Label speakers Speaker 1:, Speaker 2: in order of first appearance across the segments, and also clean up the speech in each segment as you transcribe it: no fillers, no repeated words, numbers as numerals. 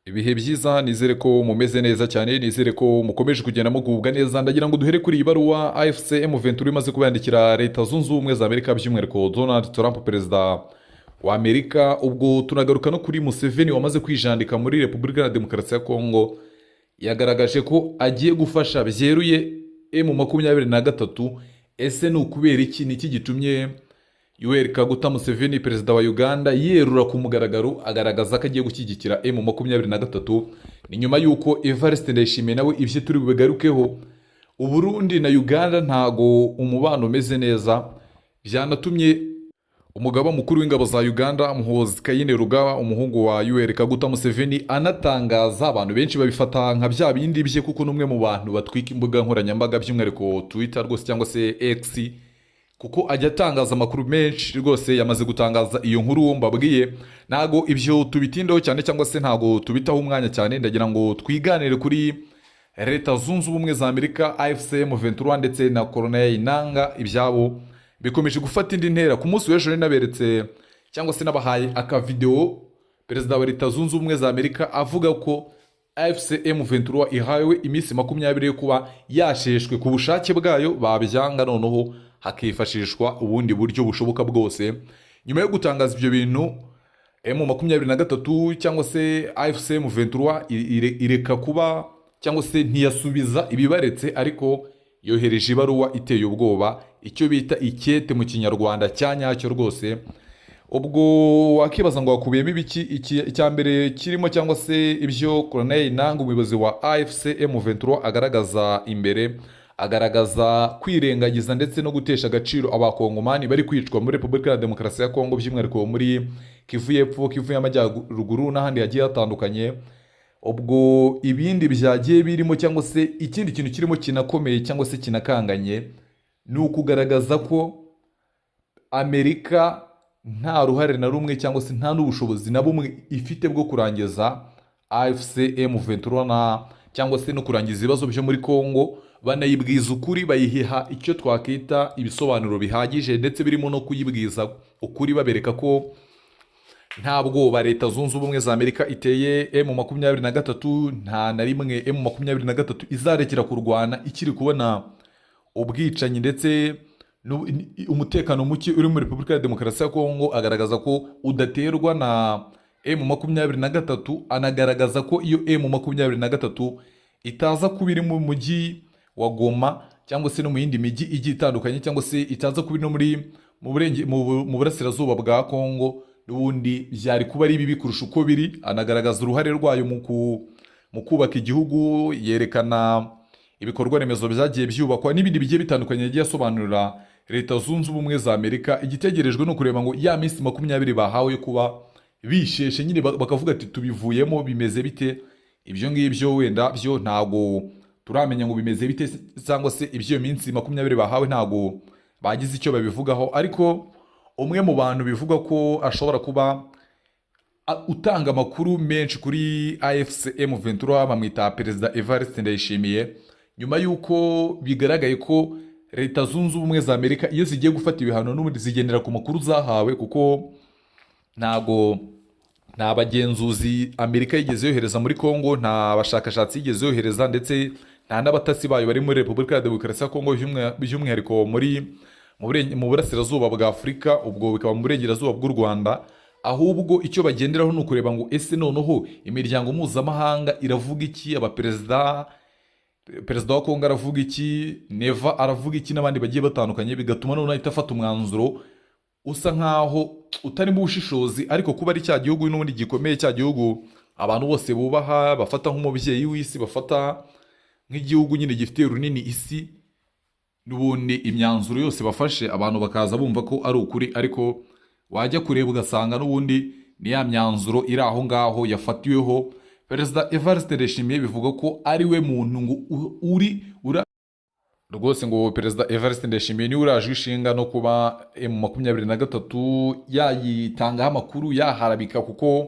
Speaker 1: Ibihe byiza, nizere ko mumeze neza cyane, nizere ko mukomeje kugenda mugubwa neza. Ndagira ngo duhere kuri iyi baruwa AFC M23 imaze kubandikira Leta Zunze Ubumwe za Amerika, by'umwihariko Donald Trump, perezida wa Amerika. Ubwo tunagaruka no kuri Museveni wamaze kwijandika muri Repubulika ya Demokarasi ya Kongo, yagaragaje ko agiye gufasha byeruye M23. Ese ni ukubera iki? Ni iki gitumye Yoweri Kaguta Museveni, perezida wa Uganda, yerura ku mugaragaro agaragaza ko agiye gushyigikira M23? Ni nyuma y'uko Evariste Ndayishimiye nawe ibyo turi bubigarukeho. Uburundi na Uganda ntago umubano umeze neza, byanatumye umugaba mukuru w'ingabo za Uganda, Muhoozi Kainerugaba, umuhungu wa Yoweri Kaguta Museveni, anatangaza. Abantu benshi babifata nka bya bindi bye, kuko n'umwe mu bantu batwika imbuga nkoranyambaga, by'umwihariko Twitter rwose cyangwa se X, kuko ajya atangaza amakuru menshi rwose. Yamaze gutangaza iyo nkuru mbabwiye. Ntago ibyo tubitindaho cyane cyangwa se ntago tubitaho umwanya cyane. Ndagira ngo twiganire kuri Leta Zunze Ubumwe za Amerika, AFC M23 ndetse na Corneille Nanga. Ibyabo bikomeje gufata indi ntera. Ku munsi w'ejo naberetse cyangwa se nabahaye akavideo perezida wa Leta Zunze Ubumwe za Amerika avuga ko AFC M23 ihawe iminsi 20 yo kuba yasheshwe ku bushake bwayo, babyanga noneho hakifashishwa ubundi buryo bushoboka bwose. Nyuma yo gutangaza ibyo bintu, M23 cyangwa se AFC M23 ireka kuba cyangwa se ntiyasubiza ibibaretse, ariko yohereje ibaruwa iteye ubwoba, icyo bita ikete mu Kinyarwanda cya nyacyo rwose. Ubwo wakibaza ngo wakubiyemo ibiki? Icya mbere kirimo cyangwa se ibyo Corneille Nanga, umuyobozi wa AFC M23, agaragaza imbere, agaragaza kwirengagiza ndetse no gutesha agaciro Abakongomani bari kwicwa muri Repubulika ya Demokarasi ya Kongo, by'umwihariko muri Kivu y'Epfo, Kivu y'Amajyaruguru n'ahandi hagiye hatandukanye. Ubwo ibindi byagiye birimo cyangwa se ikindi kintu kirimo kinakomeye cyangwa se kinakanganye, ni ukugaragaza ko Amerika nta ruhare na rumwe cyangwa se nta n'ubushobozi na bumwe ifite bwo kurangiza AFC M23 na cyangwa se no kurangiza ibibazo byo muri Congo. Banayibwiza ukuri, bayiha icyo twakita ibisobanuro bihagije, ndetse birimo no kuyibwiza ukuri, babereka ko nta bwoba Leta Zunze Ubumwe za Amerika iteye M23, nta na rimwe M23 izarekera kurwana ikiri kubona ubwicanyi ndetse umutekano muke uri muri Repubulika ya Demokarasi ya Kongo. Agaragaza ko udaterwa na M23, anagaragaza ko iyo M23 itaza kuba iri mu mujyi wa Goma cyangwa se no mu yindi mijyi igiye itandukanye, cyangwa se itaza kuba iri no muri mu burenge mu bu- mu burasirazuba bwa Kongo, n'ubundi byari kuba ari bibi kurusha uko biri. Anagaragaza uruhare rwayo mu kubaka igihugu, yerekana ibikorwa remezo byagiye byubakwa n'ibindi bigiye bitandukanye yagiye asobanurira Leta Zunze Ubumwe za Amerika. Igitegerejwe ni ukureba ngo ya minsi 20 bahawe yo kuba bisheshe nyine, bakavuga ati tubivuyemo, bimeze bite? Ibyo ngibyo wenda byo ntago turamenya ngo bimeze bite, cyangwa se iby'iyo minsi 20 bahawe ntago bagize icyo babivugaho. Ariko umwe mu bantu bivugwa ko ashobora kuba utanga amakuru menshi kuri AFC M23 bamwita Perezida Evariste Ndayishimiye. Nyuma y'uko bigaragaye ko Leta Zunze Ubumwe za Amerika iyo zigiye gufata ibihano n'ubundi zigendera ku makuru zahawe, kuko ntago nta bagenzuzi Amerika yigeze yohereza muri Congo, nta bashakashatsi yigeze yohereza, ndetse nta n'abatasi bayo bari muri Repubulika ya Demokarasi ya Kongo, by'umwihariko muri mu burasirazuba bwa Afurika, ubwo bikaba mu burengerazuba bw'u Rwanda. Ahubwo icyo bagenderaho ni ukureba ngo ese noneho imiryango mpuzamahanga iravuga iki, abaperezida, perezida wa Kongo aravuga iki, Neva aravuga iki, n'abandi bagiye batandukanye, bigatuma noneho ahita afata umwanzuro usa nkaho utarimo ubushishozi. Ariko kuba ari cya gihugu n'ubundi gikomeye, cya gihugu abantu bose bubaha, bafata nk'umubyeyi w'isi, bafata nk'igihugu nyine gifitiye runini isi, n'ubundi imyanzuro yose bafashe abantu bakaza bumva ko ari ukuri. Ariko wajya kureba ugasanga n'ubundi ni ya myanzuro iri aho ngaho yafatiweho. Perezida Evariste Ndayishimiye bivuga ko ari we muntu ngo uri ura rwose, ngo Perezida Evariste Ndayishimiye niwe uraje ishinga no kuba M23 yayitangaho amakuru, yaharabika, kuko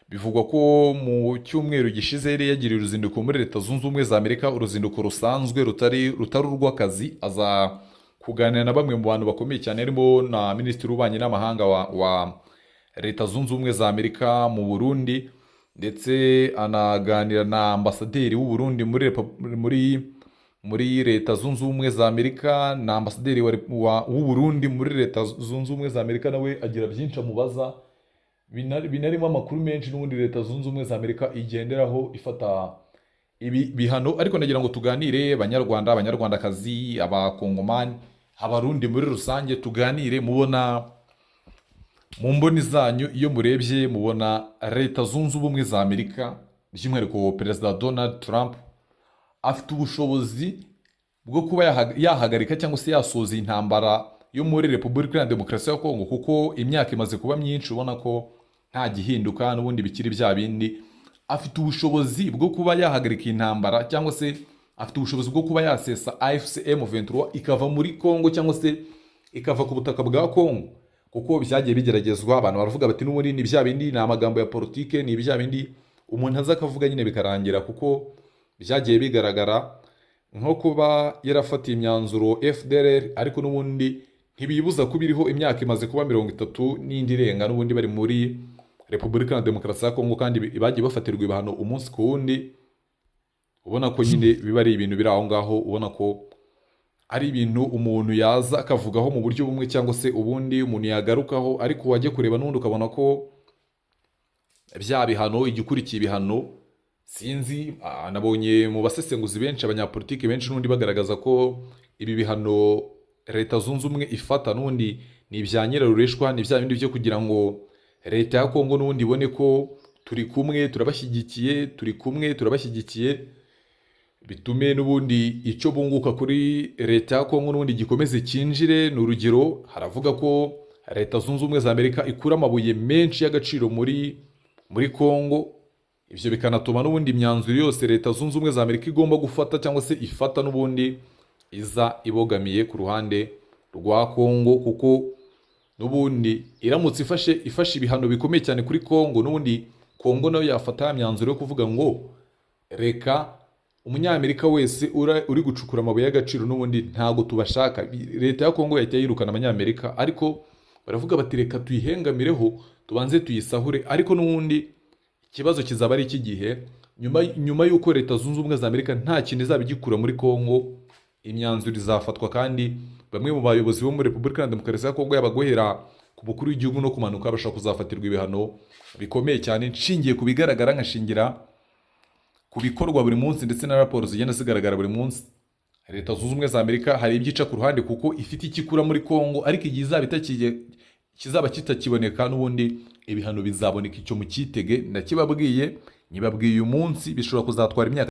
Speaker 1: bivugwa ko mu cyumweru gishize yari yagiriye uruzinduko muri Leta Zunze Ubumwe za Amerika, uruzinduko rusanzwe rutari urw'akazi, aza kuganira na bamwe mu bantu bakomeye cyane, harimo na Minisitiri w'Ububanyi n'Amahanga wa Leta Zunze Ubumwe za Amerika mu Burundi. ndetse anaganira na ambasaderi w'u Burundi muri Leta Zunze Ubumwe za Amerika, na ambasaderi w'u Burundi muri Leta Zunze Ubumwe za Amerika nawe agira byinshi amubaza, binarimo amakuru menshi n'ubundi Leta Zunze Ubumwe za Amerika igenderaho ifata ibi bihano. Ariko nagira ngo tuganire, Banyarwanda, Abanyarwandakazi, Abakongomani, Abarundi muri rusange, tuganire. Mubona mu mboni zanyu, iyo murebye, mubona Leta Zunze Ubumwe za Amerika, by'umwihariko Perezida Donald Trump, afite ubushobozi bwo kuba yahagarika cyangwa se yasoza intambara yo muri Repubulika ya Demokarasi ya Kongo? Kuko imyaka imaze kuba myinshi, ubona ko nta gihinduka, n'ubundi bikiri bya bindi. Afite ubushobozi bwo kuba yahagarika intambara, cyangwa se afite ubushobozi bwo kuba yasesa AFC M23 ikava muri Kongo, cyangwa se ikava ku butaka bwa Kongo? Kuko byagiye bigeragezwa, abantu baravuga bati n'ubundi ni bya bindi, ni amagambo ya politike, ni bya bindi umuntu aza akavuga nyine bikarangira. Kuko byagiye bigaragara nko kuba yarafatiye imyanzuro FDLR, ariko n'ubundi ntibibuza kuba iriho. Imyaka imaze kuba 30 n'indi irenga, n'ubundi bari muri Repubulika ya Demokarasi ya Kongo, kandi bagiye bafatirwa ibihano umunsi ku wundi. Ubona ko nyine biba ari ibintu biri aho ngaho, ubona ko ari ibintu umuntu yaza akavugaho mu buryo bumwe cyangwa se ubundi, umuntu yagarukaho, ariko wajya kureba n'ubundi ukabona ko bya bihano, igikurikiye ibihano sinzi. Nabonye mu basesenguzi benshi, abanyapolitiki benshi n'ubundi bagaragaza ko ibi bihano Leta Zunze Ubumwe ifata n'ubundi ni ibya nyirarureshwa, ni bya bindi byo kugira ngo Leta ya Kongo n'ubundi ibone ko turi kumwe turabashyigikiye, turi kumwe turabashyigikiye, bitume n'ubundi icyo bunguka kuri Leta ya Kongo n'ubundi gikomeze cyinjire. Ni urugero, haravuga ko Leta Zunze Ubumwe za Amerika ikura amabuye menshi y'agaciro muri Kongo. Ibyo bikanatuma n'ubundi imyanzuro yose Leta Zunze Ubumwe za Amerika igomba gufata cyangwa se ifata n'ubundi iza ibogamiye ku ruhande rwa Kongo, kuko n'ubundi iramutse ifashe ibihano bikomeye cyane kuri Kongo, n'ubundi Kongo nayo yafata ya myanzuro yo kuvuga ngo reka Umunyamerika wese uri gucukura amabuye y'agaciro n'ubundi ntabwo tubashaka. Leta ya Kongo yahita yirukana Abanyamerika, ariko baravuga bati reka tuyihengamireho, tubanze tuyisahure. Ariko n'ubundi ikibazo kizaba ari icy'igihe. Nyuma y'uko Leta Zunze Ubumwe za Amerika nta kintu izaba igikura muri Kongo, imyanzuro izafatwa, kandi bamwe mu bayobozi bo muri Repubulika ya Demokarasi ya Kongo, yaba guhera ku mukuru w'igihugu no kumanuka, bashobora kuzafatirwa ibihano bikomeye cyane. Nshingiye ku bigaragara, nkashingira ku bikorwa buri munsi ndetse na raporo zigenda zigaragara buri munsi, Leta Zunze Ubumwe za Amerika hari ibyo ica ku ruhande kuko ifite icyo ikura muri Kongo, ariko igihe izaba itakiye, kizaba kitakiboneka, n'ubundi ibihano bizaboneka. Icyo mukitege, ndakibabwiye, nyibabwiye uyu munsi, bishobora kuzatwara imyaka.